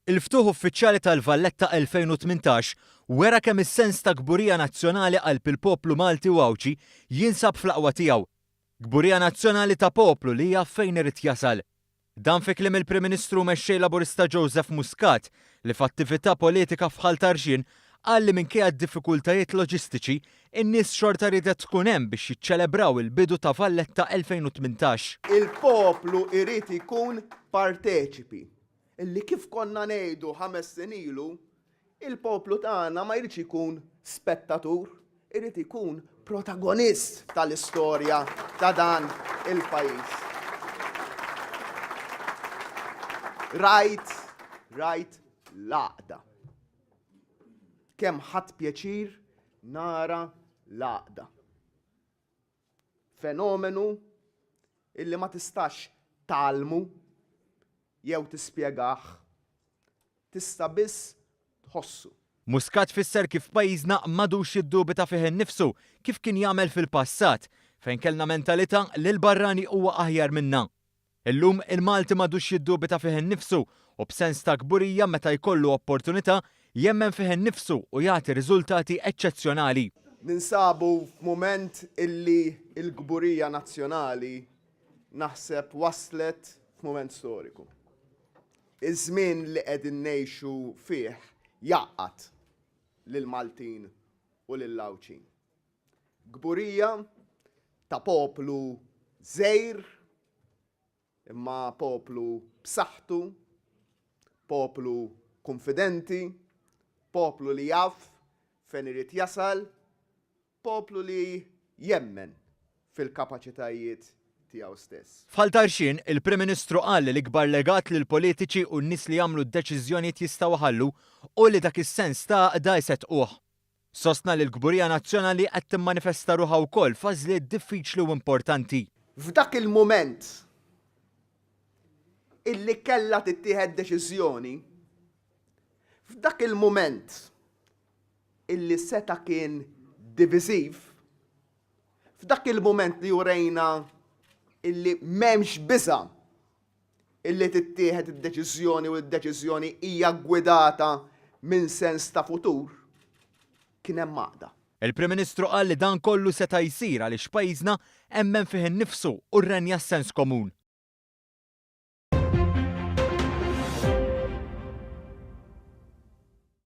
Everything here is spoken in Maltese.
Il-ftuħ uffiċjali tal-Valletta 2018 wera kemm is-sens ta' kburija nazzjonali qalb il-poplu Malti u Għawdxi jinsab fl-aqwa tiegħu. Kburija nazzjonali ta' poplu li jaf fejn irid jasal. Dan fi kliem il-Prim Ministru u Mexxej Laburista Joseph Muscat li f'attività politika f'Ħal Tarxien qal li minkejja d-diffikultajiet loġistiċi, in-nies xorta riedet tkun hemm biex jiċċelebraw il-bidu ta' Valletta 2018. Il-poplu irid ikun parteċipi Illi kif konna ngħidu ħames snin ilu, il-poplu tagħna ma jridx ikun spettatur, irid ikun protagonist tal-istorja ta' dan il-pajjiż. Rajt, rajt l-għaqda. Kemm ħadt pjaċir nara l-għaqda. Fenomenu illi ma tistax tgħallmu jew tispjegah, tista' biss tħossu. Muscat fisser kif pajjiżna m'għadux jiddubita fih innifsu kif kien jagħmel fil-passat, fejn kellna mentalità li l-barrani huwa aħjar minna. Illum il-Malti m'għadux jiddubita fih innifsu u b'sens ta' kburija meta jkollu opportunità jemmen fih innifsu u jagħti riżultati eċċezzjonali. Ninsabu f'mument illi l-kburija nazzjonali naħseb waslet f'mument storiku. Iż-żmien li qegħdin ngħixu fih jgħaqqad lill-Maltin u lill-Għawdxin. Kburija ta' poplu żgħir imma poplu b'saħħtu, poplu kunfidenti, poplu li jaf fejn irid jasal, Poplu li jemmen fil-kapaċitajiet tiegħu stess. F'Ħal Tarxien, il-Prim Ministru qal li l-ikbar legat li l-politiċi u n-nies li jagħmlu d-deċiżjonijiet jistgħu iħallu hu li dak is-sens ta' għaqda jseddquh. Sostna li l-kburija nazzjonali qed timmanifesta ruħha wkoll f'għażliet diffiċli u importanti. F'dak il-mument illi kellha tittieħed deċiżjoni, f'dak il-mument illi seta' kien diviżiv, f'dak il-mument li urejna illi m'hemmx biża' illi tittieħed id-deċiżjoni u d-deċiżjoni hija ggwidata minn sens ta' futur, kien hemm għaqda. Il-Prim Ministru qal li dan kollu seta' jsir għaliex pajjiżna emmen fih innifsu u rrenja s-sens komun.